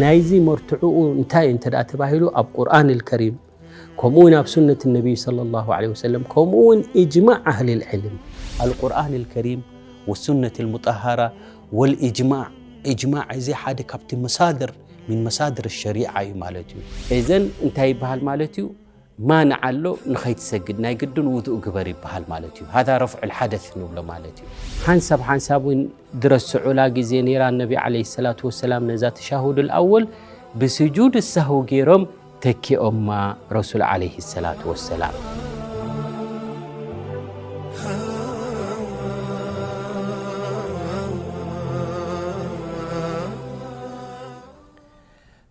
ናይዚ መርትዕኡ እንታይ እንተ ደኣ ተባሂሉ፣ ኣብ ቁርኣን ኣልከሪም፣ ከምኡ እውን ኣብ ሱነት ነቢይ ሰለላሁ ዐለይሂ ወሰለም፣ ከምኡ እውን ኢጅማዕ ኣህሊል ዕልም። ኣልቁርኣን ኣልከሪም ወሱነት ኣልሙጠሃራ ወልኢጅማዕ። ኢጅማዕ እዚ ሓደ ካብቲ መሳድር፣ ሚን መሳድር ሸሪዓ እዩ ማለት እዩ። እዘን እንታይ ይበሃል ማለት እዩ? ማንዓ ኣሎ፣ ንኸይትሰግድ ናይ ግድን ውዱእ ግበር ይበሃል ማለት እዩ። ሃዛ ረፍዑል ሓደስ ንብሎ ማለት እዩ። ሓንሳብ ሓንሳብ እውን ድረስዑላ ግዜ ነይራ፣ ነቢ ዓለይሂ ሰላቱ ወሰላም ነዛ ተሻሁዱል ኣወል ብስጁድ ሳህው ገይሮም ተኪኦማ ረሱል ዓለይሂ ሰላቱ ወሰላም።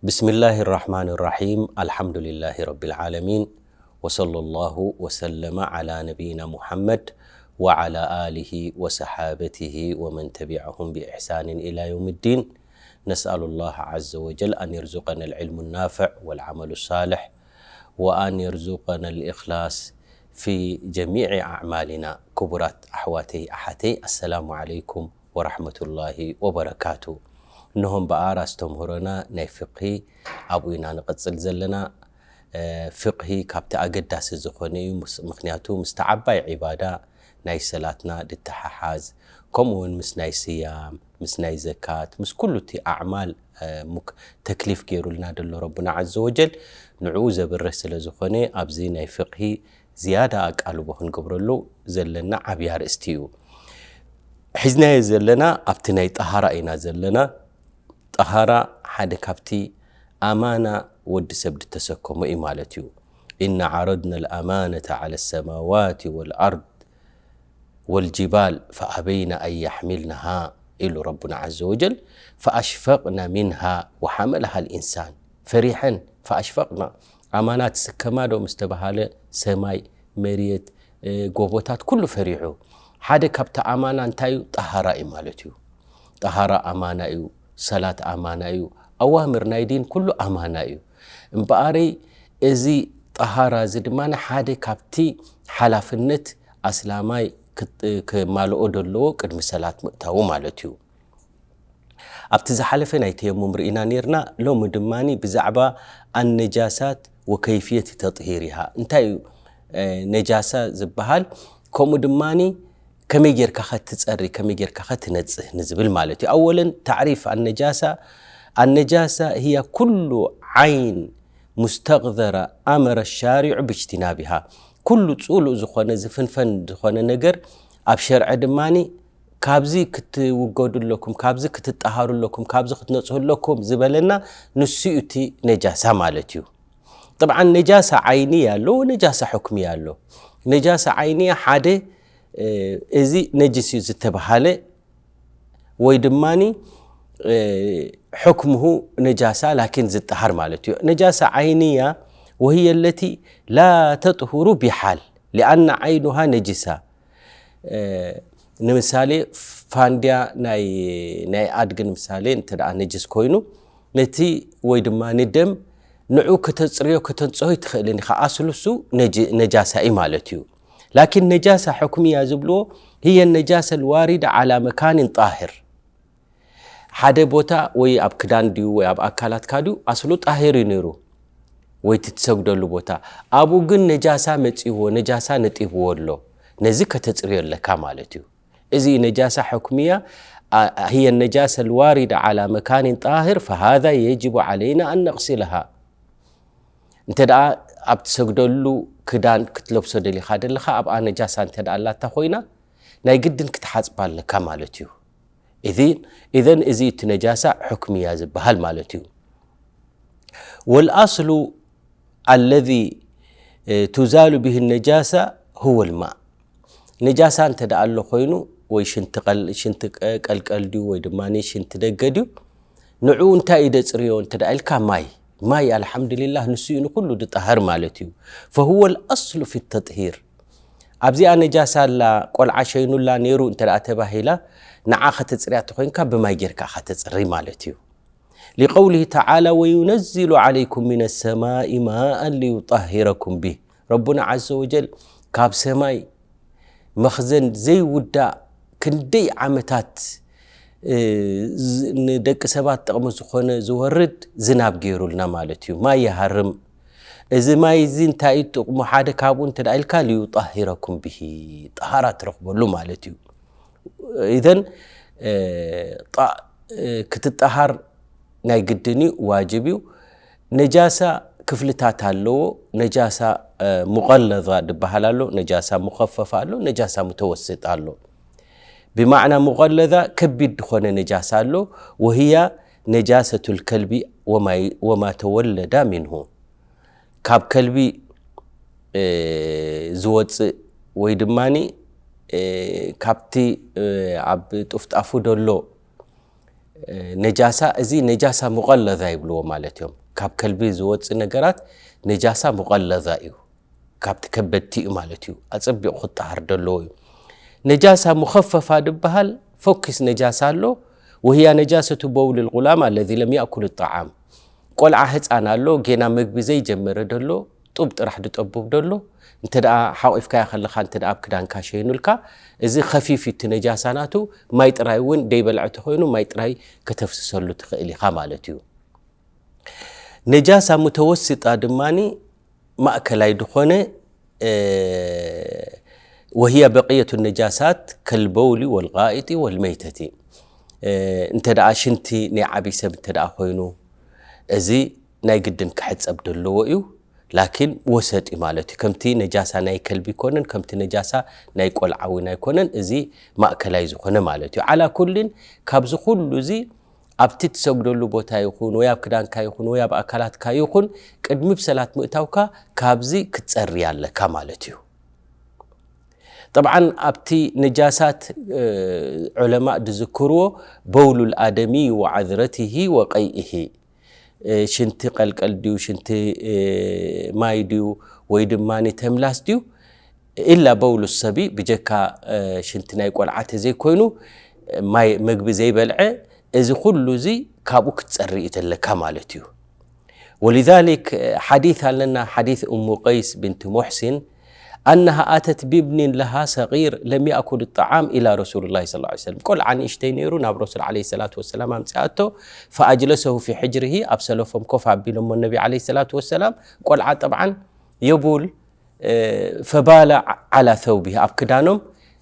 ብስሚላሂ ራሕማን ራሒም። ኣልሓምዱሊላሂ ረቢል ዓለሚን። ወሰለላሁ ወሰለመ ዓላ ነቢይና ሙሓመድ ወዓላ ኣሊሂ ወሰሓበቲሂ ወመን ተቢዐሁም ብኢሕሳንን ኢላ የውምዲን። ነስኣሉላህ ዓዘ ወጀል ኣን የርዙቀና ልዕልሙ ናፍዕ ወልዓመሉ ሳልሕ ወኣን የርዙቀና ልእኽላስ ፊ ጀሚዒ ኣዕማሊና። ክቡራት ኣሕዋተይ ኣሓተይ፣ ኣሰላሙ ዓለይኩም ወራሕመቱላሂ ወበረካቱ። እንሆ እምበኣር ኣስተምህሮና ናይ ፍቅሂ ኣብኡ ኢና ንቕጽል ዘለና። እ፣ ፍቅሂ ካብቲ ኣገዳሲ ዝኾነ እዩ። ምስ-፣ ምኽንያቱ ምስቲ ዓባይ ዒባዳ ናይ ሰላትና ድተሓሓዝ፣ ከምኡ እውን ምስ ናይ ስያም፣ ምስ ናይ ዘካት፣ ምስ ኩሉ እቲ ኣዕማል፣ እ፣ ሙክ-፣ ተክሊፍ ገይሩልና ደሎ ረቡና ዓዘ ወጀል፣ ንዕኡ ዘብርህ ስለ ዝኾነ ኣብዚ ናይ ፍቅሂ ዝያዳ ኣቃልቦ ክንገብረሉ ዘለና ዓብዪ ኣርእስቲ እዩ። ሒዝናዮ ዘለና ኣብቲ ናይ ጠሃራ ኢና ዘለና። ጠሃራ ሓደ ካብቲ ኣማና ወዲ ሰብ ድተሰከሞ እዩ ማለት እዩ። ኢና ዓረድና ልኣማነተ ዓለ ሰማዋት ወልኣርድ ወልጅባል ፈኣበይና ኣን የሕሚልናሃ ኢሉ ረቡና ዓዘ ወጀል። ፈኣሽፈቅና ሚንሃ ወሓመልሃ ልኢንሳን። ፈሪሐን፣ ፈኣሽፈቅና፣ ኣማና ትስከማ ዶ ምስ ተባሃለ፣ ሰማይ፣ መሬት፣ እ፣ ጎቦታት ኩሉ ፈሪሑ። ሓደ ካብቲ ኣማና እንታይ እዩ? ጠሃራ እዩ ማለት እዩ። ጠሃራ ኣማና እዩ፣ ሰላት ኣማና እዩ፣ ኣዋምር ናይ ዲን ኩሉ ኣማና እዩ። እምበኣረይ እዚ ጠሃራ እዚ ድማ ሓደ ካብቲ ሓላፍነት ኣስላማይ ክት-፣ ክማልኦ ደለዎ ቅድሚ ሰላት ምእታዉ ማለት እዩ። ኣብቲ ዝሓለፈ ናይ ተየሙም ርኢና ኔርና። ሎሚ ድማ ብዛዕባ ኣነጃሳት ወከይፍየት ተጥሂሪሃ እንታይ እዩ፣ እ፣ ነጃሳ ዝበሃል፣ ከምኡ ድማ ከመይ ጌርካ ኸትጸሪ፣ ከመይ ጌርካ ኸትነጽህ ንዝብል ማለት እዩ። ኣወለን ታዕሪፍ ኣነጃሳ፣ ኣነጃሳ ህያ ኩሉ ዓይን ሙስተቕዘረ ኣመረ ሻሪዑ ብጅትናቢሃ፣ ኩሉ ጽሉእ ዝኾነ ዝፍንፈን ዝኾነ ነገር ኣብ ሸርዐ ድማ ካብዚ ክትውገዱ ኣለኩም፣ ካብዚ ክትጠሃሩ ኣለኩም፣ ካብዚ ክትነጽሁ ኣለኩም ዝበለና ንሱ እዩ እቲ ነጃሳ ማለት እዩ። ጥብዓን ነጃሳ ዓይንያ ኣሎ፣ ነጃሳ ሕክምያ ኣሎ። ነጃሳ ዓይንያ ሓደ፣ እ፣ እዚ ነጅስ እዩ ዝተባሃለ ወይ ድማ፣ እ፣ ሕክምሁ ነጃሳ ላኪን ዝጠሃር ማለት እዩ። ነጃሳ ዓይንያ ወህየ ለቲ ላ ተጥሁሩ ቢሓል ሊኣና ዓይኑሃ ነጅሳ። እ፣ ንምሳሌ ፋንድያ ናይ፣ ናይ ኣድጊ ንምሳሌ እንተ ደኣ ነጅስ ኮይኑ ነቲ ወይ ድማ ንደም ንዑ ከተጽርዮ ከተንጽሆ ይትኽእልን ኢኻ። ኣስሉ እሱ ነጅ-፣ ነጃሳ እዩ ማለት እዩ። ላኪን ነጃሳ ሕክምያ ዝብልዎ ህየ ነጃሰ ልዋሪዳ ዓላ መካንን ጣሂር። ሓደ ቦታ ወይ ኣብ ክዳን ድዩ ወይ ኣብ ኣካላትካ ድዩ ኣስሉ ጣሂር እዩ ነይሩ ወይ ትትሰግደሉ ቦታ፣ ኣብኡ ግን ነጃሳ መጺዎ፣ ነጃሳ ነጢብዎ ኣሎ። ነዚ ከተጽርዮ ኣለካ ማለት እዩ። እዚ ነጃሳ ሕክምያ፣ ኣ-፣ ህየ ነጃሰ ልዋሪዳ ዓላ መካንን ጣሂር ፈሃዛ የጅቡ ዓለይና ኣን ነቕሲልሃ። እንተ ደኣ ኣብ ትሰግደሉ ክዳን ክትለብሶ ደሊኻ ደለኻ፣ ኣብኣ ነጃሳ እንተ ደኣ ኣላታ ኮይና፣ ናይ ግድን ክትሓጽባ ኣለካ ማለት እዩ። ኢዚ-፣ ኢዘን እዚ እቲ ነጃሳ ሕክምያ ዝበሃል ማለት እዩ። ወልኣስሉ ኣለዚ፣ እ፣ ቱዛሉ ብሂ ነጃሳ ሁወ ልማእ። ነጃሳ እንተ ደኣ ኣሎ ኮይኑ፣ ወይ ሽንቲ ቀል-፣ ሽንቲ ቀ-፣ ቀልቀል ድዩ ወይ ድማ ሽንቲ ደገ ድዩ፣ ንዕኡ እንታይ እዩ ደጽርዮ እንተ ደኣ ኢልካ፣ ማይ። ማይ ኣልሓምዱሊላህ ንሱ እዩ ንኹሉ ድጠህር ማለት እዩ። ፈሁወ ልኣስሉ ፊ ተጥሂር። ኣብዚኣ ነጃሳ ኣላ፣ ቆልዓ ሸይኑላ ነይሩ እንተ ደኣ ተባሂላ፣ ንዓ ከተጽርያ ተኾይንካ ብማይ ጌርካ ኢኻ ተጽሪ ማለት እዩ። ሊቀውሊሂ ተዓላ ወዩነዚሉ ዓለይኩም ሚነ ሰማኢ ማኣን ሊዩጣሂረኩም ቢህ። ረቡና ዓዘ ወጀል ካብ ሰማይ መኽዘን ዘይውዳእ ክንደይ ዓመታት እ፣ ዝ-፣ ንደቂ ሰባት ጥቕሚ ዝኾነ ዝወርድ ዝናብ ገይሩልና ማለት እዩ። ማይ ይሃርም። እዚ ማይ እዚ እንታይ እዩ ጥቕሙ? ሓደ ካብኡ እንተ ደኣ ኢልካ፣ "ሊዩጣሂረኩም ቢሂ"፣ ጠሃራ ትረኽበሉ ማለት እዩ። ኢዘን፣ እ፣ ጣ-፣ እ፣ ክትጠሃር ናይ ግድን እዩ፣ ዋጅብ እዩ። ነጃሳ ክፍልታት ኣለዎ። ነጃሳ፣ እ፣ ሙቐለዛ ዝበሃል ኣሎ፣ ነጃሳ ሙኸፈፍ ኣሎ፣ ነጃሳ ሙተወስጥ ኣሎ። ብማዕና ሙቐለዛ ከቢድ ዝኾነ ነጃሳ ኣሎ፣ ወህያ ነጃሰቱል ከልቢ ወማይ-፣ ወማ ተወለዳ ሚንሁ። ካብ ከልቢ፣ እ፣ ዝወጽእ ወይ ድማኒ፣ እ፣ ካብቲ፣ እ፣ ኣብ ጡፍጣፉ ደሎ፣ እ፣ ነጃሳ፣ እዚ ነጃሳ ሙቐለዛ ይብልዎ ማለት እዮም። ካብ ከልቢ ዝወጽእ ነገራት ነጃሳ ሙቐለዛ እዩ። ካብቲ ከበድቲ እዩ ማለት እዩ። ኣጸቢቑ ክጠሃር ደለዎ እዩ። ነጃሳ ሙኸፈፋ ድበሃል፣ ፎኪስ ነጃሳ ኣሎ። ወህያ ነጃሰቱ በውል ልጉላም ኣለዚ ለም ያእኩል ጣዓም። ቆልዓ ህፃን ኣሎ፣ ጌና መግቢ ዘይጀመረ ደሎ፣ ጡብ ጥራሕ ድጠቡብ ደሎ፣ እንተ ደኣ ሓቑፍካዮ ከለኻ፣ እንተ ደኣ ኣብ ክዳንካ ሸይኑልካ፣ እዚ ኸፊፍ እዩ እቲ ነጃሳ ናቱ። ማይ ጥራይ እውን ደይበልዐ ተኾይኑ፣ ማይ ጥራይ ከተፍስሰሉ ትኽእል ኢኻ ማለት እዩ። ነጃሳ ሙተወስጣ ድማኒ ማእከላይ ድኾነ፣ እ፣ ወህያ በቅየቱ ነጃሳት ከልበውሊ ወልጋኢጢ ወልመይተቲ። እ፣ እንተ ደኣ ሽንቲ ናይ ዓብዪ ሰብ እንተ ደኣ ኮይኑ፣ እዚ ናይ ግድን ክሕጸብ ደለዎ እዩ። ላኪን ወሰጥ እዩ ማለት እዩ። ከምቲ ነጃሳ ናይ ከልቢ ኣይኮነን፣ ከምቲ ነጃሳ ናይ ቆልዓ እውን ኣይኮነን። እዚ ማእከላይ ዝኾነ ማለት እዩ። ዓላ ኩልን፣ ካብዚ ኩሉ እዚ ኣብቲ ትሰግደሉ ቦታ ይኹን፣ ወይ ኣብ ክዳንካ ይኹን፣ ወይ ኣብ ኣካላትካ ይኹን፣ ቅድሚ ብሰላት ምእታውካ ካብዚ ክትጸሪ ኣለካ ማለት እዩ። ጠብዓን ኣብቲ ነጃሳት፣ እ፣ ዑለማእ ዝዝክርዎ በውሉል ኣደሚ ወዓዝረቲሂ ወቀይኢሂ፣ እ፣ ሽንቲ ቀልቀል ድዩ፣ ሽንቲ፣ እ፣ ማይ ድዩ፣ ወይ ድማ ተምላስ ድዩ? ኢላ በውሉ ሰቢ፣ ብጀካ፣ እ፣ ሽንቲ ናይ ቆልዓ ተዘይኮይኑ፣ ማይ መግቢ ዘይበልዐ፣ እዚ ኩሉ እዚ ካብኡ ክትጸሪ እዩ ዘለካ ማለት እዩ። ወሊዛሊክ፣ እ፣ ሓዲት ኣለና፣ ሓዲት እሙ ቀይስ ብንት ሙሕሲን፣ ኣነሃ ኣተት ቢብኒን ለሃ ሰጊር ለም ያእኩል ጣዓም ኢላ ረሱሉላሂ ሰለላሁ ዐለይሂ ወሰለም። ቆልዓ ንእሽተይ ነይሩ፣ ናብ ረሱል ዐለይሂ ሰላቱ ወሰላም ኣምጺኣቶ፣ ፈኣጅለሰሁ ፊ ሕጅሪሂ፣ ኣብ ሰለፎም ኮፍ ኣቢሎሞ ነቢ ዐለይሂ ሰላቱ ወሰላም። ቆልዓ ጠብዓን የቡል፣ እ፣ ፈባለ ዐላ ሰውቢሂ፣ ኣብ ክዳኖም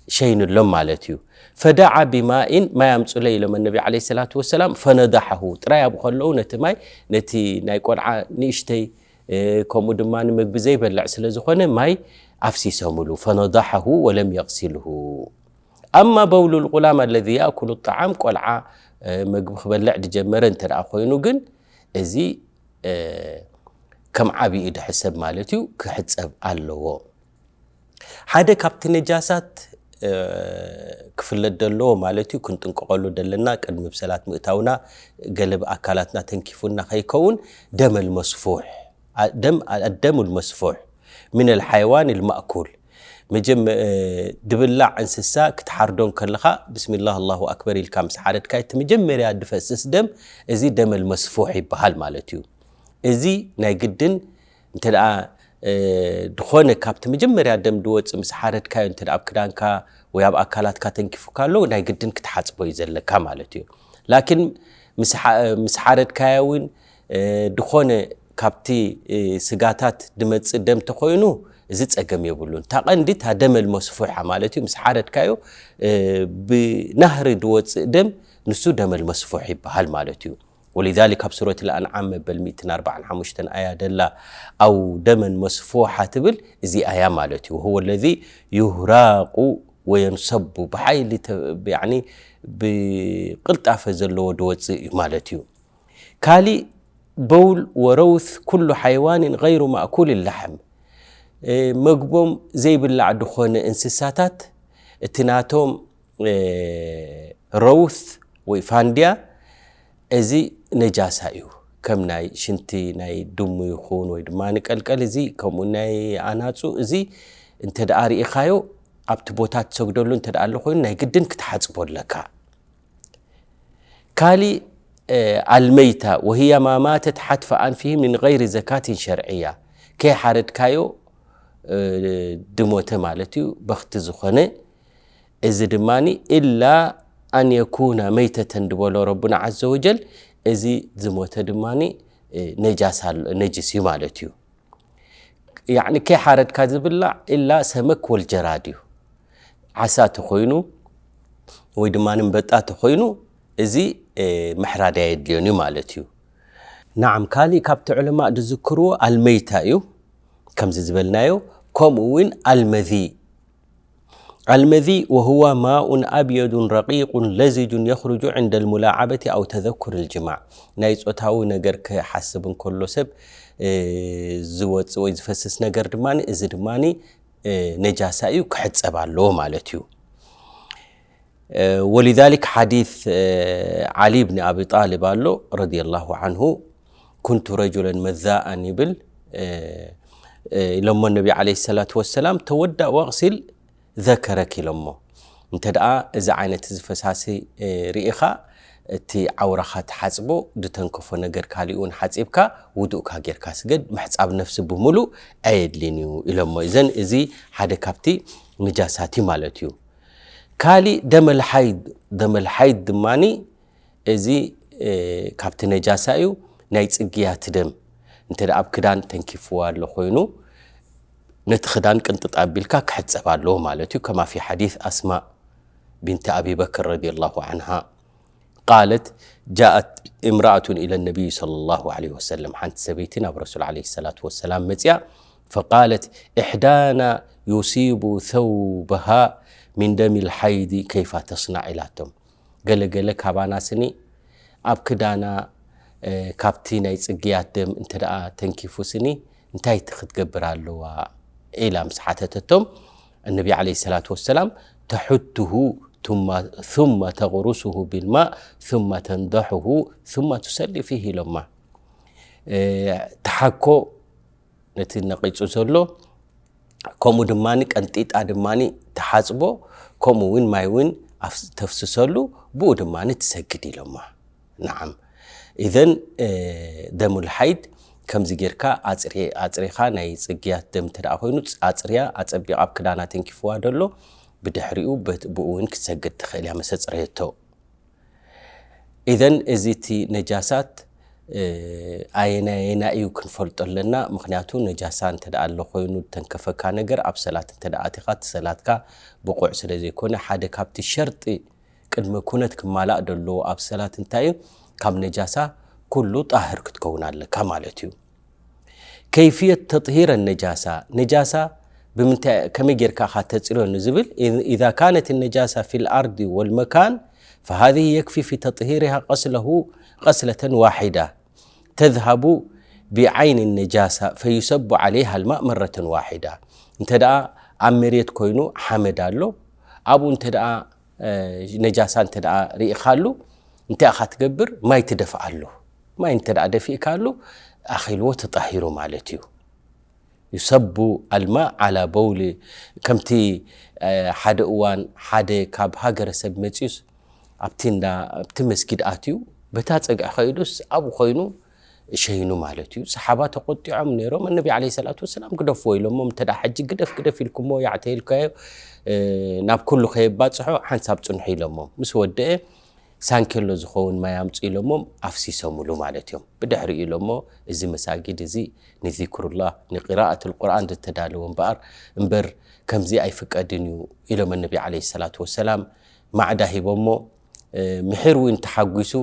ሸይንሎም ማለት እዩ። ፈደዓ ቢማኢን፣ ማይ ኣምጹለይ ኢሎም ነቢ ዐለይሂ ሰላቱ ወሰላም፣ ፈነዳሐሁ፣ ጥራይ ኣብኡ ከለዉ ነቲ ማይ፣ ነቲ ናይ ቆልዓ ንእሽተይ፣ እ፣ ከምኡ ድማ ንምግቢ ዘይበልዕ ስለ ዝኾነ ማይ ኣፍሲሶምሉ፣ ፈነዳሐሁ ወለም የግሲልሁ። ኣማ በውሉል ጉላም ኣለዚ ያእኩሉ ጣዓም፣ ቆልዓ፣ እ፣ መግቢ ክበልዕ ድጀመረ እንተ ደኣ ኮይኑ ግን፣ እዚ፣ እ፣ ከም ዓብዪ ድሕሰብ ማለት እዩ፣ ክሕጸብ ኣለዎ። ሓደ ካብቲ ነጃሳት፣ እ፣ ክፍለጥ ደለዎ ማለት እዩ፣ ክንጥንቀቐሉ ደለና፣ ቅድሚ ብሰላት ምእታውና ገለ ብኣካላትና ተንኪፉና ከይከውን፣ ደመል መስፉሕ፣ ኣ-፣ ደም፣ ኣደሙል መስፉሕ ሚነል ሓይዋን ልማእኩል። መጀመ-፣ እ፣ ድብላዕ እንስሳ ክትሓርዶ እንከለኻ፣ ብስሚላህ ኣላሁ ኣክበር ኢልካ ምስ ሓረድካ፣ እቲ መጀመርያ ድፈስስ ደም፣ እዚ ደመል መስፉሕ ይበሃል ማለት እዩ። እዚ ናይ ግድን እንተ ደኣ፣ እ፣ ድኾነ ካብቲ መጀመርያ ደም ድወጽእ ምስ ሓረድካዮ፣ እንተ ደኣ ኣብ ክዳንካ ወይ ኣብ ኣካላትካ ተንኪፉካ ኣሎ፣ ናይ ግድን ክትሓጽቦ እዩ ዘለካ ማለት እዩ። ላኪን ምስ ሓ-፣ ምስ ሓረድካዮ እውን፣ እ፣ ድኾነ ካብቲ፣ እ፣ ስጋታት ድመጽእ ደም ተኾይኑ፣ እዚ ጸገም የብሉን። እታ ቀንዲ እታ ደመል መስፉሓ ማለት እዩ፣ ምስ ሓረድካዮ፣ እ፣ ብናህሪ ድወጽእ ደም፣ ንሱ ደመል መስፉሕ ይበሃል ማለት እዩ። ወሊዛሊክ ኣብ ሱረት ኣልኣንዓም መበል ሚእትን ኣርባዓን ሓሙሽተን ኣያ ደላ፣ ኣው ደመን መስፉሓ ትብል፣ እዚ ኣያ ማለት እዩ። ወሁወ ለዚ ዩህራቁ ወየንሰቡ፣ ብሓይሊ ተ-፣ ያኒ ብቅልጣፈ ዘለዎ ድወጽእ እዩ ማለት እዩ። ካሊእ በውል ወረውት ኩሉ ሓይዋንን ገይሩ ማእኩል ላሕም፣ እ፣ መግቦም ዘይብላዕ ድኾነ እንስሳታት እቲ ናቶም፣ እ፣ ረውት ወይ ፋንድያ፣ እዚ ነጃሳ እዩ። ከም ናይ ሽንቲ ናይ ድሙ ይኹን ወይ ድማ ንቀልቀል፣ እዚ ከምኡ ናይ ኣናጹ፣ እዚ እንተ ደኣ ርኢኻዮ፣ ኣብቲ ቦታ ትሰግደሉ እንተ ደኣ ኣሎ ኮይኑ፣ ናይ ግድን ክትሓጽቦ ኣለካ። ካሊእ፣ እ፣ ኣልመይታ ወህያ ማ ማተት ሓትፈ ኣንፊሂ ሚን ገይሪ ዘካትን ሸርዕያ፣ ከይሓረድካዮ፣ እ፣ ድሞተ ማለት እዩ፣ በኽቲ ዝኾነ። እዚ ድማኒ ኢላ ኣን የኩነ መይተተን ዝበሎ ረቡና ዓዘ ወጀል፣ እዚ ዝሞተ ድማ ነጃሳ ኣሎ፣ ነጅስ እዩ ማለት እዩ። ያዕኒ ከይሓረድካ ዝብላዕ ኢላ ሰመክ ወልጀራድ እዩ። ዓሳ ተኾይኑ ወይ ድማ ንበጣ ተኾይኑ፣ እዚ ምሕራድ ኣየድልዮን እዩ ማለት እዩ። ናዓም፣ ካሊእ ካብቲ ዑለማእ ዝዝክርዎ ኣልመይታ እዩ። ከምዚ ዝበልናዮ፣ ከምኡ እውን ኣልመዚ ኣልመዚ ወሁወ ማኡን ኣብየዱን ረቂቁን ለዚጁን የኽርጁ ዕንደ ልሙላዓበቲ ኣው ተዘኩር ልጅማዕ። ናይ ጾታዊ ነገር ክሓስብ እንከሎ ሰብ ዝወፅእ ወይ ዝፈስስ ነገር ድማ፣ እዚ ድማ ነጃሳ እዩ፣ ክሕፀብ ኣለዎ ማለት እዩ። ወሊዛሊክ ሓዲስ ዓሊ ብን ኣቢ ጣልብ ኣሎ ረዲየላሁ ዓንሁ፣ ኩንቱ ረጁለን መዛኣን ይብል ኢሎሞ ነቢ ዓለይሂ ሰላቱ ወሰላም፣ ተወዳእ ወቕሲል ዘከረክ ኢሎሞ። እንተ ደኣ እዚ ዓይነት እዚ ፈሳሲ ርኢኻ፣ እቲ ዓውራኻ ትሓጽቦ፣ ድተንከፎ ነገር ካሊእ እውን ሓጺብካ፣ ውዱእካ ጌርካ ስገድ፣ ምሕጻብ ነፍሲ ብምሉእ ኣየድልን እዩ ኢሎሞ። እዘን፣ እዚ ሓደ ካብቲ ንጃሳት እዩ ማለት እዩ። ካሊእ ደመል ሓይድ፣ ደመል ሓይድ ድማኒ እዚ ካብቲ ነጃሳ እዩ። ናይ ጽግያት ደም እንተ ደኣ ኣብ ክዳን ተንኪፍዋ ኣሎ ኮይኑ፣ ነቲ ክዳን ቅንጥጥ ኣቢልካ ክሕጸብ ኣለዎ ማለት እዩ። ከማ ፊ ሓዲስ ኣስማእ ቢንት ኣቢ በክር ረዲየላሁ ዓንሃ ቃለት፣ ጃኣት እምራኣቱን ኢለ ነቢይ ሰለላሁ ዓለይሂ ወሰለም፣ ሓንቲ ሰበይቲ ናብ ረሱል ዓለይሂ ሰላቱ ወሰላም መጽያ፣ ፈቃለት፣ ኢሕዳና ዩሲቡ ሰውበሃ ሚን ደሚል ሓይዲ ከይፋ ተስናዕ ኢላቶም። ገለገለ ካባና ስኒ ኣብ ክዳና፣ እ፣ ካብቲ ናይ ጽግያት ደም እንተ ደኣ ተንኪፉ ስኒ እንታይ እቲ ክትገብር ኣለዋ? ኢላ ምስ ሓተተቶም፣ እነቢ ዓለይሂ ሰላቱ ወሰላም፣ ተሑቱሁ ቱማ፣ ثم تغرسه بالماء ثم تنضحه ثم تصلي فيه ኢሎማ። እ፣ ትሓኮ ነቲ ነቒጹ ዘሎ፣ ከምኡ ድማ ቀንጢጣ ድማ ትሓጽቦ፣ ከምኡ እውን ማይ እውን ኣፍስ-፣ ተፍስሰሉ፣ ብኡ ድማ ትሰግድ ኢሎማ። ነዓም። ኢዘን፣ እ፣ ደሙል ሓይድ ከምዚ ጌርካ ኣጽሪ-፣ ኣጽሪኻ፣ ናይ ጽግያት ደም እንተ ደኣ ኮይኑ፣ ኣጽርያ፣ ኣጸቢቓ ኣብ ክዳና ተንኪፍዋ ደሎ፣ ብድሕሪኡ በት-፣ ብኡ እውን ክትሰግድ ትኽእል እያ፣ ምስ ኣጽረየቶ። ኢዘን እዚ እቲ ነጃሳት፣ እ፣ ኣየናይ ኣየናይ እዩ ክንፈልጦ ኣለና። ምኽንያቱ ነጃሳ እንተ ደኣ ኣሎ ኮይኑ፣ ተንከፈካ ነገር ኣብ ሰላት እንተ ደኣ ኣቲኻ፣ እቲ ሰላትካ ብቑዕ ስለ ዘይኮነ፣ ሓደ ካብቲ ሸርጢ ቅድመ ኩነት ክማላእ ደለዎ ኣብ ሰላት እንታይ እዩ? ካብ ነጃሳ ኩሉ ጣህር ክትከውን ኣለካ ማለት እዩ። ከይፍየት ተጥሂረ ነጃሳ፣ ነጃሳ ብምንታይ፣ ከመይ ጌርካ ኢኻ ተጽርዮ ንዝብል፣ ኢዛ ካነት ነጃሳ ፊል ኣርዲ ወልመካን ፈሃዚህ የክፊ ፊ ተጥሂሪሃ ቀስለሁ ቀስለተን ዋሒዳ ተዝሃቡ ቢዓይን ነጃሳ ፈዩሰቡ ዓለይሃ ልማእ መረተን ዋሒዳ። እንተ ደኣ ኣብ መሬት ኮይኑ ሓመድ ኣሎ፣ ኣብኡ እንተ ደኣ፣ እ፣ ነጃሳ እንተ ደኣ ርኢኻሉ፣ እንታይ ኢኻ ትገብር? ማይ ትደፍኣሉ። ማይ እንተ ደኣ ደፊእካሉ፣ ኣኺልዎ ተጣሂሩ ማለት እዩ። ዩሰቡ ኣልማእ ዓላ በውሊ፣ ከምቲ፣ እ፣ ሓደ እዋን ሓደ ካብ ሃገረሰብ መጺኡስ ኣብቲ እንዳ፣ ኣብቲ መስጊድ ኣትዩ፣ በታ ጸግዒ ከይዱስ ኣብኡ ኮይኑ ሸይኑ ማለት እዩ። ሰሓባ ተቆጢዖም ነይሮም። እነቢ ዓለይሂ ሰላቱ ወሰላም ግደፍዎ ኢሎሞም፣ እንተ ደኣ ሕጂ ግደፍ ግደፍ ኢልኩሞ፣ ያዕተይልካዮ፣ እ፣ ናብ ኩሉ ከየባጽሖ ሓንሳብ ጽንሑ ኢሎሞም። ምስ ወደአ ሳንኬሎ ዝኸውን ማይ ኣምጹ ኢሎሞም ኣፍሲሶምሉ ማለት እዮም። ብድሕሪኡ ኢሎሞ፣ እዚ መሳጊድ እዚ ንዚክሩላህ፣ ንቂራኣት ልቁርኣን ዝተዳለወ እምበኣር፣ እምበር ከምዚ ኣይፍቀድን እዩ ኢሎም እነቢ ዓለይሂ ሰላቱ ወሰላም ማዕዳ ሂቦሞ፣ እ፣ ምሒር እውን ተሓጒሱ፣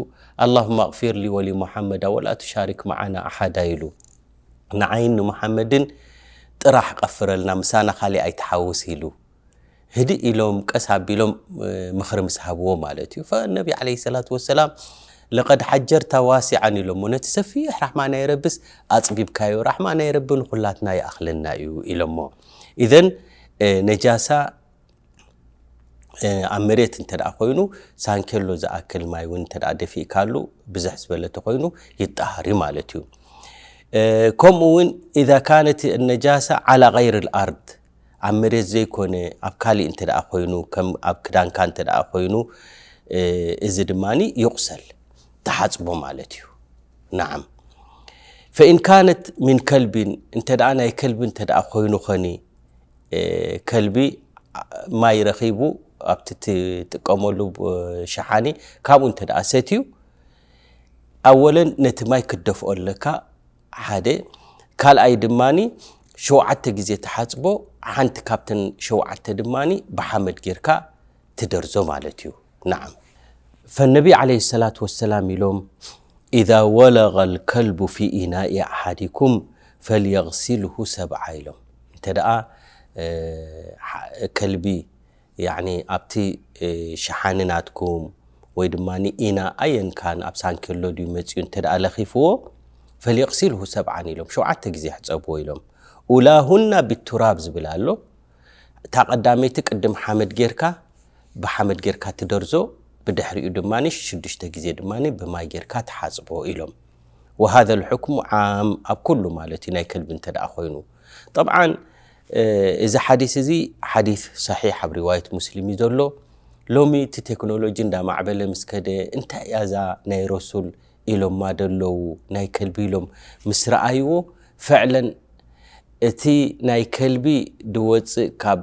ኣላሁመ ኣቕፊር ሊ ወሊ ሙሓመዳ ወላ ቱሻሪክ መዓና ኣሓዳ ኢሉ። ንዓይን ንሙሓመድን ጥራሕ ቀፍረልና፣ ምሳና ካሊእ ኣይትሓውስ ኢሉ። ህድእ ኢሎም፣ ቀስ ኣቢሎም፣ እ፣ ምኽሪ ምስ ሃብዎ ማለት እዩ። ፈነቢ ዓለይሂ ሰላቱ ወሰላም፣ ለቀድ ሓጀርታ ዋሲዓን ኢሎሞ፣ ነቲ ሰፊሕ ራሕማ ናይ ረብስ ኣጽቢብካዮ፣ ራሕማ ናይ ረቢ ንኹላትና ይኣኽለና እዩ ኢሎሞ። ኢዘን፣ እ፣ ነጃሳ፣ እ፣ ኣብ መሬት እንተ ደኣ ኮይኑ፣ ሳንኬሎ ዝኣክል ማይ እውን እንተ ደኣ ደፊእካሉ፣ ብዝሕ ዝበለ ተኾይኑ ይጠሃር እዩ ማለት እዩ። እ፣ ከምኡ እውን፣ ኢዛ ካነት ነጃሳ ዓላ ገይር ልኣርድ፣ ኣብ መሬት ዘይኮነ ኣብ ካሊእ እንተ ደኣ ኮይኑ፣ ከም ኣብ ክዳንካ እንተ ደኣ ኮይኑ፣ እ፣ እዚ ድማኒ ይቑሰል፣ ተሓጽቦ ማለት እዩ። ነዓም። ፈኢን ካነት ሚን ከልቢን፣ እንተ ደኣ ናይ ከልቢ እንተ ደኣ ኮይኑ ኸኒ፣ እ፣ ከልቢ ማይ ረኺቡ ኣብቲ ትጥቀመሉ ሸሓኒ ካብኡ እንተ ደኣ ሰትዩ ኣወለን ነቲ ማይ ክትደፍኦ ኣለካ ሓደ። ካልኣይ ድማኒ ሸውዓተ ግዜ ተሓጽቦ፣ ሓንቲ ካብተን ሸውዓተ ድማኒ ብሓመድ ጌርካ ትደርዞ ማለት እዩ። ናዓም። ፈነቢ ዓለይሂ ሰላቱ ወሰላም ኢሎም፣ "ኢዛ ወለገ ልከልቡ ፊ ኢናኢ ኣሓዲኩም ፈልየግሲልሁ ሰብዓ" ኢሎም። እንተ ደኣ ከልቢ ያኒ ኣብቲ ሸሓኒ ናትኩም ወይ ድማ ኢና ኣየን ካን ኣብ ሳንኬሎ ድዩ መፅኡ እንተ ደኣ ለኺፍዎ፣ ፈልየቕሲልሁ ሰብዓን ኢሎም፣ ሸውዓተ ግዜ ሕፀብዎ ኢሎም። ኡላሁና ቢቱራብ ዝብል ኣሎ። እታ ቀዳመይቲ ቅድም ሓመድ ጌርካ፣ ብሓመድ ጌርካ ትደርዞ፣ ብድሕሪኡ ድማ ሽዱሽተ ግዜ ድማ ብማይ ጌርካ ትሓፅቦ ኢሎም። ወሃዘ ልሕክሙ ዓም ኣብ ኩሉ ማለት እዩ፣ ናይ ከልቢ እንተ ደኣ ኮይኑ። ጠብዓን እዚ ሓዲስ እዚ ሓዲስ ሰሒሕ ኣብ ሪዋየት ሙስሊም እዩ ዘሎ። ሎሚ እቲ ቴክኖሎጂ እንዳማዕበለ ምስ ከደ እንታይ እያ እዛ ናይ ረሱል ኢሎማ ደለዉ ናይ ከልቢ ኢሎም ምስ ረኣይዎ፣ ፈዕለን እቲ ናይ ከልቢ ድወፅእ ካብ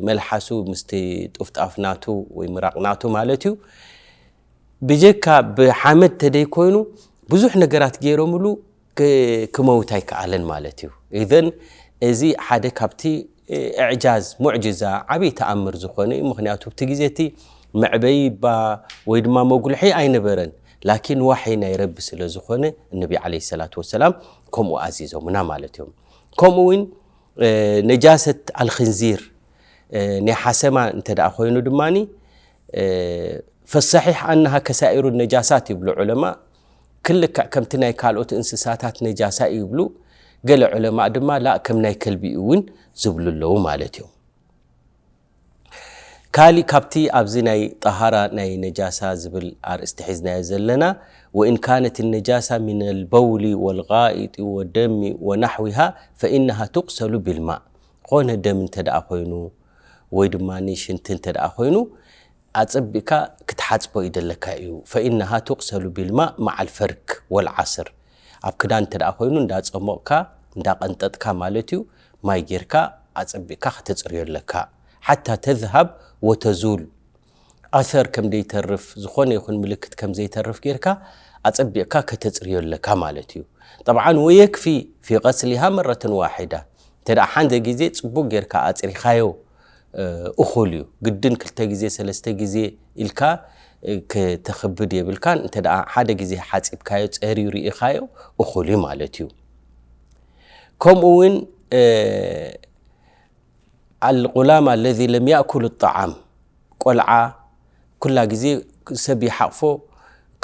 መልሓሱ ምስቲ ጡፍጣፍ ናቱ ወይ ምራቕ ናቱ ማለት እዩ ብጀካ ብሓመድ ተደይኮይኑ ብዙሕ ነገራት ገይሮምሉ ክመውት ኣይከኣለን ማለት እዩ። ኢዘን እዚ ሓደ ካብቲ እዕጃዝ ሙዕጅዛ ዓብዪ ተኣምር ዝኾነ እዩ። ምክንያቱ ኣብቲ ግዜ እቲ መዕበዪ ባ ወይ ድማ መጉልሒ ኣይነበረን። ላኪን ዋሒ ናይ ረቢ ስለ ዝኾነ እነቢ ዓለይሂ ሰላቱ ወሰላም ከምኡ ኣዚዞምና ማለት እዮም። ከምኡ እውን ነጃሰት ኣልክንዚር ናይ ሓሰማ እንተ ደኣ ኮይኑ ድማኒ ፈሰሒሕ ኣናሃ ከሳኢሩ ነጃሳት ይብሉ ዑለማ። ክልክዕ ከምቲ ናይ ካልኦት እንስሳታት ነጃሳ እዩ ይብሉ። ገለ ዑለማ ድማ ላእ ከም ናይ ከልቢ እዩ እውን ዝብሉ ኣለዉ ማለት እዮም። ካሊእ ካብቲ ኣብዚ ናይ ጠሃራ ናይ ነጃሳ ዝብል ኣርእስቲ ሒዝናዮ ዘለና፣ ወኢን ካነት ነጃሳ ሚን ኣልበውሊ ወልጋኢጢ ወደሚ ወናሕዊሃ ፈኢነሃ ቱቅሰሉ ቢልማእ። ኾነ ደም እንተ ደኣ ኮይኑ ወይ ድማ ሽንቲ እንተ ደኣ ኮይኑ ኣጸቢቕካ ክትሓጽቦ ይደለካ እዩ። ፈኢነሃ ቱቅሰሉ ቢልማእ መዓል ፈርክ ወልዓስር። ኣብ ክዳን እንተ ደኣ ኮይኑ እንዳጸሞቕካ እንዳቐንጠጥካ ማለት እዩ፣ ማይ ጌርካ ኣጸቢቕካ ከተጽርዮ ኣለካ። ሓታ ተዝሃብ ወተዙል ኣሰር ከም ዘይተርፍ፣ ዝኾነ ይኹን ምልክት ከም ዘይተርፍ ጌርካ ኣጸቢቕካ ከተጽርዮ ኣለካ ማለት እዩ። ጠብዓን ወየክፊ ፊ ቀስሊሃ መረተን ዋሒዳ። እንተ ደኣ ሓንደ ግዜ ጽቡቕ ጌርካ ኣጽሪኻዮ እኹል እዩ። ግድን ክልተ ግዜ ሰለስተ ግዜ ኢልካ ክተኽብድ የብልካን። እንተ ደኣ ሓደ ግዜ ሓጺብካዮ ጸርዩ ርኢኻዮ እኹል እዩ ማለት እዩ። ከምኡ እውን ኣልጉላም ኣለዚ ለም ያእኩሉ ጣዓም፣ ቆልዓ ኩላ ግዜ ሰብ ይሓቕፎ፣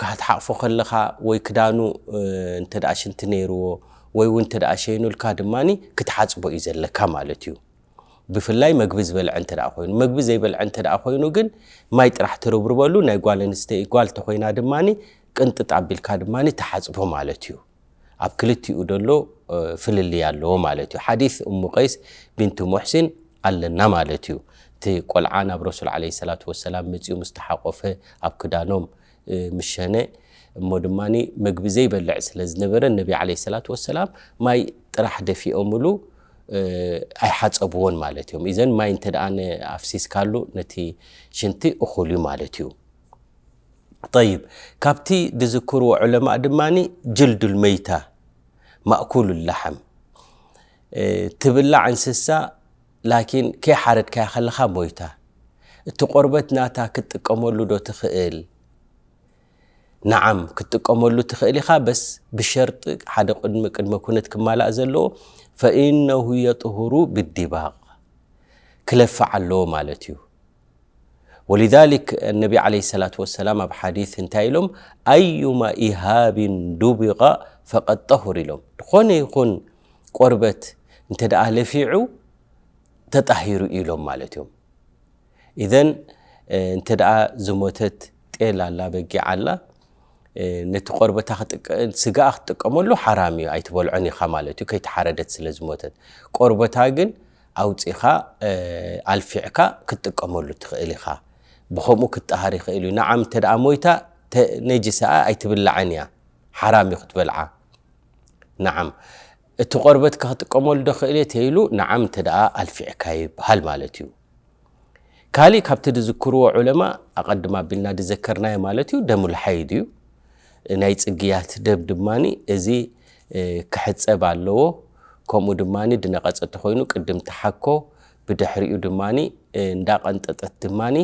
ክትሓቕፎ ከለኻ ወይ ክዳኑ እንተ ደኣ ሽንቲ ነይርዎ ወይ እውን እንተ ደኣ ሸይኑልካ ድማ ክትሓጽቦ እዩ ዘለካ ማለት እዩ። ብፍላይ መግቢ ዝበልዐ እንተ ደኣ ኮይኑ። መግቢ ዘይበልዐ እንተ ደኣ ኮይኑ ግን ማይ ጥራሕ ትርብርበሉ። ናይ ጓል ኣንስተይ ጓል ተኾይና ድማ ቅንጥጥ ኣቢልካ ድማ ትሓጽቦ ማለት እዩ። ኣብ ክልቲኡ ደሎ ፍልልይ ኣለዎ ማለት እዩ። ሓዲስ እሙ ቀይስ ቢንቱ ሙሕሲን ኣለና ማለት እዩ። እቲ ቆልዓ ናብ ረሱል ዓለይሂ ሰላቱ ወሰላም መጺኡ ምስ ተሓቆፈ ኣብ ክዳኖም ምስ ሸነ እሞ ድማ መግቢ ዘይበልዕ ስለ ዝነበረ ነቢ ዓለይሂ ሰላቱ ወሰላም ማይ ጥራሕ ደፊኦምሉ ኣይሓጸብዎን ማለት እዮም። ኢዘን ማይ እንተ ደኣ ኣፍሲስካሉ ነቲ ሽንቲ እኹል እዩ ማለት እዩ። ጠይብ፣ ካብቲ ዝዝክርዎ ዑለማእ ድማ ጅልዱል መይታ ማእኩሉ ላሕም፣ ትብላዕ እንስሳ ላኪን ከይሓረድካያ ከለኻ ሞይታ፣ እቲ ቆርበት ናታ ክትጥቀመሉ ዶ ትኽእል? ነዓም ክትጥቀመሉ ትኽእል ኢኻ፣ በስ ብሸርጢ ሓደ ቅድሚ ቅድመ ኩነት ክማላእ ዘለዎ ፈኢነሁ የጥሁሩ ብዲባቕ ክለፍዕ ኣለዎ ማለት እዩ። ወሊዛሊክ ነቢ ዓለይሂ ሰላቱ ወሰላም ኣብ ሓዲስ እንታይ ኢሎም? ኣዩማ ኢሃቢን ዱቢቐ ፈቀድ ጠሁር ኢሎም። ዝኾነ ይኹን ቆርበት እንተ ደኣ ለፊዑ ተጣሂሩ ኢሎም ማለት እዮም። ኢዘን እንተ ደኣ ዝሞተት ጤል ኣላ፣ በጊዕ ኣላ፣ ነቲ ቆርበታ ስጋኣ ክትጥቀመሉ ሓራም እዩ፣ ኣይትበልዖን ኢኻ ማለት እዩ፣ ከይተሓረደት ስለ ዝሞተት። ቆርበታ ግን ኣውፂኻ ኣልፊዕካ ክትጥቀመሉ ትኽእል ኢኻ። ብኸምኡ ክትጠሃር ይኽእል እዩ። ንዓም እንተ ደኣ ሞይታ ነጅስኣ ኣይትብላዕን እያ፣ ሓራም እዩ ክትበልዓ። ንዓም እቲ ቆርበትካ ክትጥቀመሉ ዶ ክእል እየ ተይሉ፣ ንዓም እንተ ደኣ ኣልፊዕካ ይበሃል ማለት እዩ። ካልእ ካብቲ ዝዝክርዎ ዑለማ፣ ኣቐድም ኣቢልና ዝዘከርናዮ ማለት እዩ፣ ደሙል ሓይድ እዩ። ናይ ጽግያት ደም ድማኒ እዚ፣ እ፣ ክሕጸብ ኣለዎ። ከምኡ ድማኒ ዝነቐጸ ተኾይኑ ቅድም ትሓኮ፣ ብድሕሪኡ ድማኒ፣ እ፣ እንዳቐንጠጠት ድማኒ፣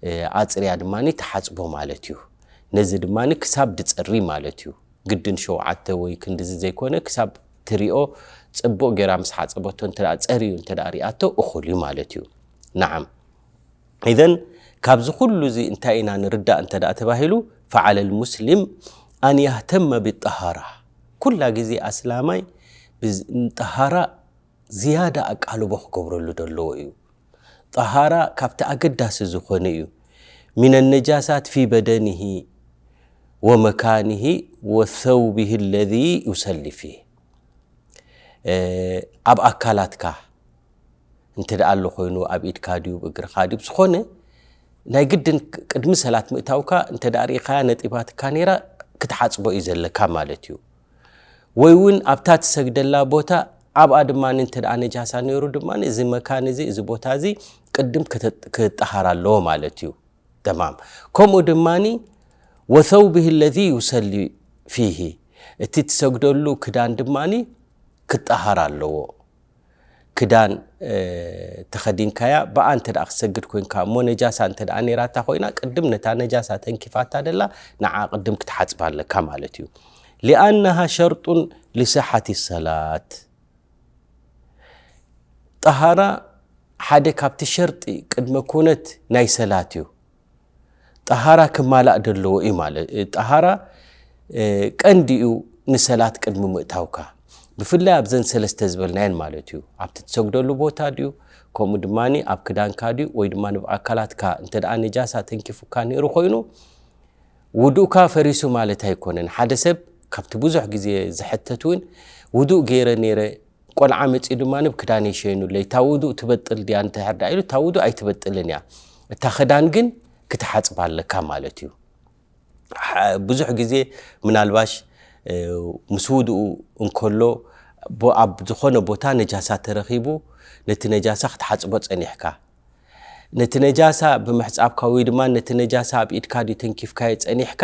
እ፣ ኣጽርያ ድማኒ ትሓጽቦ ማለት እዩ። ነዚ ድማኒ ክሳብ ድጸሪ ማለት እዩ። ግድን ሸውዓተ ወይ ክንድዚ ዘይኮነ፣ ክሳብ ትሪኦ ጽቡቕ ጌራ ምስ ሓጸበቶ እንተ ደኣ ጸርዩ እንተ ደኣ ሪኣቶ እኹል እዩ ማለት እዩ። ነዓም። ኢዘን ካብዚ ኩሉ እዚ እንታይ ኢና ንርዳእ እንተ ደኣ ተባሂሉ፣ ፈዓለ ልሙስሊም ኣን የህተመ ብጠሃራ። ኩላ ግዜ ኣስላማይ ብዝ-፣ ጠሃራ ዝያዳ ኣቃልቦ ክገብረሉ ዘለዎ እዩ። ጠሃራ ካብቲ ኣገዳሲ ዝኾነ እዩ። ሚነ ነጃሳት ፊ በደኒሂ ወመካኒሂ ወሰውቢሂ ለዚ ዩሰሊ ፊህ። እ፣ ኣብ ኣካላትካ እንተ ደኣ ኣሎ ኮይኑ፣ ኣብ ኢድካ ድዩ፣ ብእግርኻ ድዩ፣ ብዝኾነ ናይ ግድን ቅ-፣ ቅድሚ ሰላት ምእታውካ እንተ ደኣ ርኢኻያ ነጢባትካ ነይራ፣ ክትሓጽቦ እዩ ዘለካ ማለት እዩ። ወይ እውን ኣብታ ትሰግደላ ቦታ ኣብኣ ድማ እንተ ደኣ ነጃሳ ነይሩ ድማ እዚ መካን እዚ፣ እዚ ቦታ እዚ ቅድም ክተ-፣ ክጠሃር ኣለዎ ማለት እዩ። ተማም። ከምኡ ድማኒ ወሰውብህ ለዚ ዩሰሊ ፊሂ፣ እቲ ትሰግደሉ ክዳን ድማኒ ክጠሃር ኣለዎ። ክዳን፣ እ፣ ተኸዲንካያ ብኣ እንተ ደኣ ክሰግድ ኮንካ እሞ ነጃሳ እንተ ደኣ ነይራታ ኮይና ቅድም ነታ ነጃሳ ተንኪፋታ ደላ ንዓ ቅድም ክትሓጽባ ኣለካ ማለት እዩ። ሊኣነሃ ሸርጡን ሊሰሓቲ ሰላት። ጠሃራ ሓደ ካብቲ ሸርጢ ቅድመ ኩነት ናይ ሰላት እዩ። ጠሃራ ክማላእ ደለዎ እዩ ማለት። ጠሃራ፣ እ፣ ቀንዲ እዩ ንሰላት ቅድሚ ምእታውካ። ብፍላይ ኣብዘን ሰለስተ ዝበልናየን ማለት እዩ። ኣብቲ ትሰግደሉ ቦታ ድዩ፣ ከምኡ ድማኒ ኣብ ክዳንካ ድዩ፣ ወይ ድማ ንብ ኣካላትካ እንተ ደኣ ነጃሳ ተንኪፉካ ነይሩ ኮይኑ፣ ውዱእካ ፈሪሱ ማለት ኣይኮነን። ሓደ ሰብ ካብቲ ብዙሕ ግዜ ዝሕተት እውን፣ ውዱእ ገይረ ነይረ፣ ቆልዓ መጺኡ ድማ ንብ ክዳነይ ሸይኑለይ፣ እታ ውዱእ ትበጥል ድያ እንተ ሕርዳ ኢሉ፣ እታ ውዱእ ኣይትበጥልን እያ። እታ ክዳን ግን ክትሓጽባ ኣለካ ማለት እዩ። ሓ-፣ ብዙሕ ግዜ ምናልባሽ፣ እ፣ ምስ ውዱኡ እንከሎ፣ ቦ-፣ ኣብ ዝኾነ ቦታ ነጃሳ ተረኺቡ፣ ነቲ ነጃሳ ክትሓጽቦ ጸኒሕካ። ነቲ ነጃሳ ብምሕጻብካ ወይ ድማ ነቲ ነጃሳ ኣብ ኢድካ ድዩ ተንኪፍካዮ ጸኒሕካ፣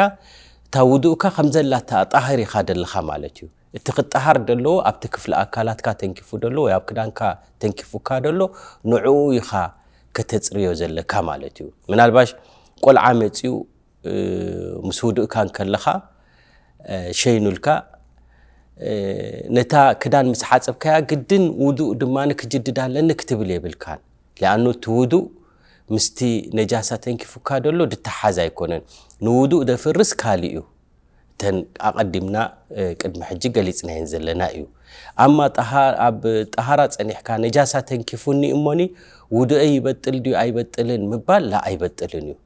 እታ ውዱእካ ከም ዘላታ ጣህር ኢኻ ደለኻ ማለት እዩ። እቲ ክጠሃር ደለዎ ኣብቲ ክፍሊ ኣካላትካ ተንኪፉ ደሎ ወይ ኣብ ክዳንካ ተንኪፉካ ደሎ፣ ንዕኡ ኢኻ ከተጽርዮ ዘለካ ማለት እዩ። ምናልባሽ ቆልዓ መጺኡ፣ እ፣ ምስ ውዱእካ እንከለኻ፣ እ፣ ሸይኑልካ፣ እ፣ ነታ ክዳን ምስ ሓጸብካያ ግድን ውዱእ ድማ ክጅድድ ኣለኒ ክትብል የብልካን። ሊኣኑ እቲ ውዱእ ምስቲ ነጃሳ ተንኪፉካ ደሎ ድተሓዝ ኣይኮነን። ንውዱእ ደፍርስ ካልእ እዩ። እተን ኣቐዲምና፣ እ፣ ቅድሚ ሕጂ ገሊጽናየን ዘለና እዩ። ኣማ ጠሃ-፣ ኣብ ጠሃራ ጸኒሕካ ነጃሳ ተንኪፉኒ እሞኒ ውዱአይ ይበጥል ድዩ ኣይበጥልን ምባል ላ ኣይበጥልን እዩ።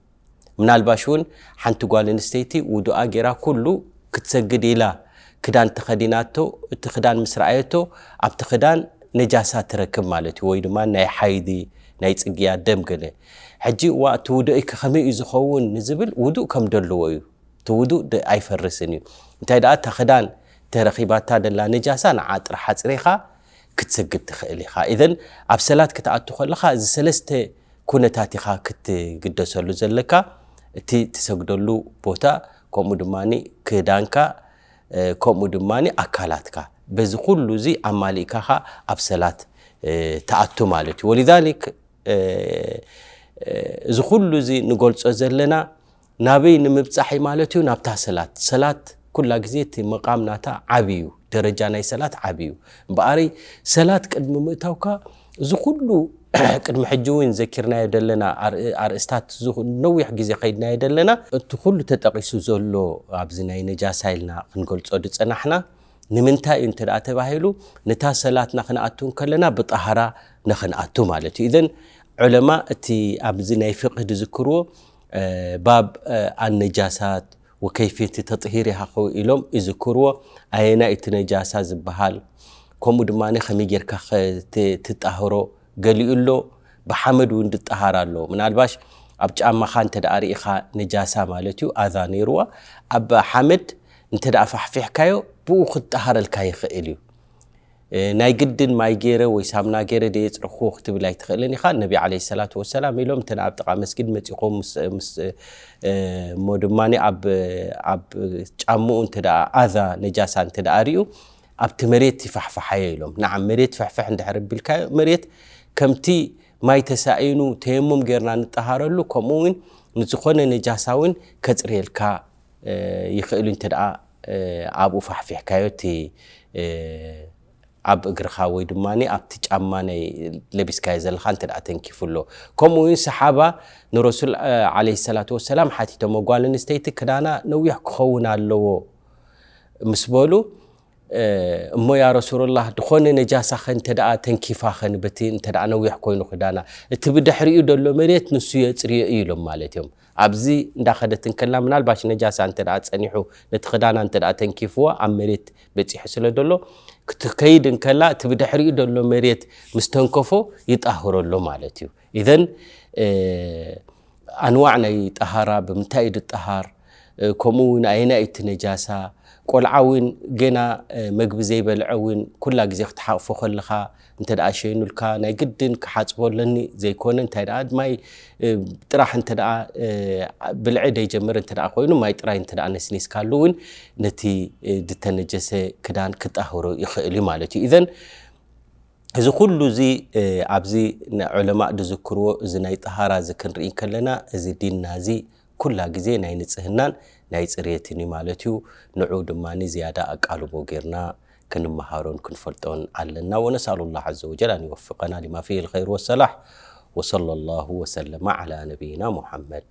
ምናልባሽ እውን ሓንቲ ጓል ኣንስተይቲ ውዱኣ ጌራ ኩሉ ክትሰግድ ኢላ ክዳን ተኸዲናቶ፣ እቲ ክዳን ምስ ረኣየቶ ኣብቲ ክዳን ነጃሳ ትረክብ ማለት እዩ፣ ወይ ድማ ናይ ሓይዲ ናይ ጽግያ ደም ገለ። ሕጂ እዋ እቲ ውዱእይ ከመይ እዩ ዝኸውን ንዝብል ውዱእ ከም ደለዎ እዩ። እቲ ውዱእ ደ-፣ ኣይፈርስን እዩ። እንታይ ደኣ እታ ክዳን ተረኺባታ ደላ ነጃሳ ንዓ ጥራሕ ኣጽሪኻ ክትሰግድ ትኽእል ኢኻ። ኢዘን ኣብ ሰላት ክትኣቱ ከለኻ እዚ ሰለስተ ኩነታት ኢኻ ክትግደሰሉ ዘለካ። እቲ ትሰግደሉ ቦታ፣ ከምኡ ድማኒ ክዳንካ፣ እ፣ ከምኡ ድማኒ ኣካላትካ። በዚ ኩሉ እዚ ኣማሊእካ ኸኣ ኣብ ሰላት፣ እ፣ ትኣቱ ማለት እዩ። ወሊዛሊክ፣ እ፣ እ፣ እዚ ኩሉ እዚ ንገልጾ ዘለና ናበይ ንምብጻሕ እዩ ማለት እዩ? ናብታ ሰላት። ሰላት ኩላ ግዜ እቲ መቃም ናታ ዓቢ እዩ። ደረጃ ናይ ሰላት ዓቢ እዩ። እምበኣረይ ሰላት ቅድሚ ምእታውካ እዚ ኩሉ ቅድሚ ሕጂ እውን ዘኪርናዮ ደለና ኣር-፣ ኣርእስታት፣ እዚ ኩ-፣ ነዊሕ ግዜ ከይድናዮ ደለና፣ እቲ ኩሉ ተጠቒሱ ዘሎ ኣብዚ ናይ ነጃሳ ኢልና ክንገልጾ ዝጸናሕና ንምንታይ እዩ እንተ ደኣ ተባሂሉ፣ ነታ ሰላትና ክንኣቱ እንከለና ብጠሃራ ንኽንኣቱ ማለት እዩ። ኢዘን ዑለማ እቲ ኣብዚ ናይ ፍቅህ ዝዝክርዎ፣ እ፣ ባብ፣ እ፣ ኣነጃሳት ወከይፍየቲ ተጥሂር ይሃኸው ኢሎም ይዝክርዎ። ኣየናይ እቲ ነጃሳ ዝበሃል፣ ከምኡ ድማ ከመይ ጌርካ ከ-፣ ት-፣ ትጣህሮ፣ ገሊኡ ኣሎ ብሓመድ እውን ዝጠሃር ኣሎ። ምናልባሽ ኣብ ጫማኻ እንተ ደኣ ርኢኻ ነጃሳ ማለት እዩ፣ ኣዛ ነይርዋ፣ ኣብ ሓመድ እንተ ደኣ ፋሕፊሕካዮ ብኡ ክጠሃረልካ ይኽእል እዩ። እ፣ ናይ ግድን ማይ ገይረ ወይ ሳምና ገይረ ደየጽረኽዎ ክትብል ኣይትኽእልን ኢኻ። ነቢ ዓለይሂ ሰላቱ ወሰላም ኢሎም፣ እተን ኣብ ጥቓ መስጊድ መጺኹም ምስ፣ ምስ፣ እ፣ እሞ ድማ ኣብ፣ ኣብ ጫምኡ እንተ ደኣ ኣዛ ነጃሳ እንተ ደኣ ርእዩ፣ ኣብቲ መሬት ይፋሕፋሓዮ ኢሎም። ንዓም መሬት ፍሕፍሕ እንድሕር ኣቢልካዮ፣ መሬት ከምቲ ማይ ተሳኢኑ ተየሙም ጌርና ንጠሃረሉ፣ ከምኡ እውን ንዝኾነ ነጃሳ እውን ከጽርየልካ፣ እ፣ ይኽእል እዩ። እንተ ደኣ፣ እ፣ ኣብኡ ፋሕፊሕካዮ፣ እቲ፣ እ፣ ኣብ እግርኻ ወይ ድማ ኣብቲ ጫማ ናይ ለቢስካዮ ዘለኻ እንተ ደኣ ተንኪፉ ኣሎ። ከምኡ እውን ሰሓባ ንረሱል፣ እ፣ ዓለይሂ ሰላቱ ወሰላም ሓቲቶሞ፣ ጓል ኣንስተይቲ ክዳና ነዊሕ ክኸውን ኣለዎ ምስ በሉ፣ እ፣ እሞ ያ ረሱሉላህ፣ ድኾነ ነጃሳኸ እንተ ደኣ ተንኪፋኸን፣ በቲ እንተ ደኣ ነዊሕ ኮይኑ ክዳና፣ እቲ ብድሕሪኡ ደሎ መሬት ንሱ የጽርዮ እዩ ኢሎም ማለት እዮም። ኣብዚ እንዳኸደት እንከላ፣ ምናልባሽ ነጃሳ እንተ ደኣ ጸኒሑ፣ ነቲ ክዳና እንተ ደኣ ተንኪፍዎ፣ ኣብ መሬት በጺሑ ስለ ደሎ፣ ክትከይድ እንከላ፣ እቲ ብድሕሪኡ ደሎ መሬት ምስ ተንከፎ ይጣህሮ ኣሎ ማለት እዩ። ኢዘን፣ እ፣ ኣንዋዕ ናይ ጠሃራ፣ ብምንታይ እዩ ድጠሃር? እ፣ ከምኡ እውን ኣየናይ እቲ ነጃሳ? ቆልዓ እውን ገና፣ እ፣ መግቢ ዘይበልዐ እውን ኩላ ግዜ ክትሓቕፎ ከለኻ እንተ ደኣ ሸይኑልካ፣ ናይ ግድን ክሓጽቦ ኣለኒ ዘይኮነ፣ እንታይ ደኣ ማይ፣ እ፣ ጥራሕ እንተ ደኣ፣ እ፣ ብልዒ ደይጀምር እንተ ደኣ ኮይኑ፣ ማይ ጥራይ እንተ ደኣ ነስኒስካሉ እውን ነቲ፣ እ፣ ድተነጀሰ ክዳን ክጣህሮ ይኽእል እዩ ማለት እዩ። ኢዘን እዚ ኩሉ እዚ፣ እ፣ ኣብዚ ን-፣ ዑለማእ ዝዝክርዎ እዚ ናይ ጠሃራ እዚ ክንርኢ ከለና፣ እዚ ዲንና እዚ ኩላ ግዜ ናይ ንጽህናን ናይ ጽሬትን እዩ ማለት እዩ። ንዑ ድማ ዝያዳ ኣቃልቦ ጌርና ክንመሃሮን ክንፈልጦን ኣለና። ونسأل الله عز وجل أن يوفقنا لما فيه الخير والصلاح. وصلى الله وسلم على نبينا محمد.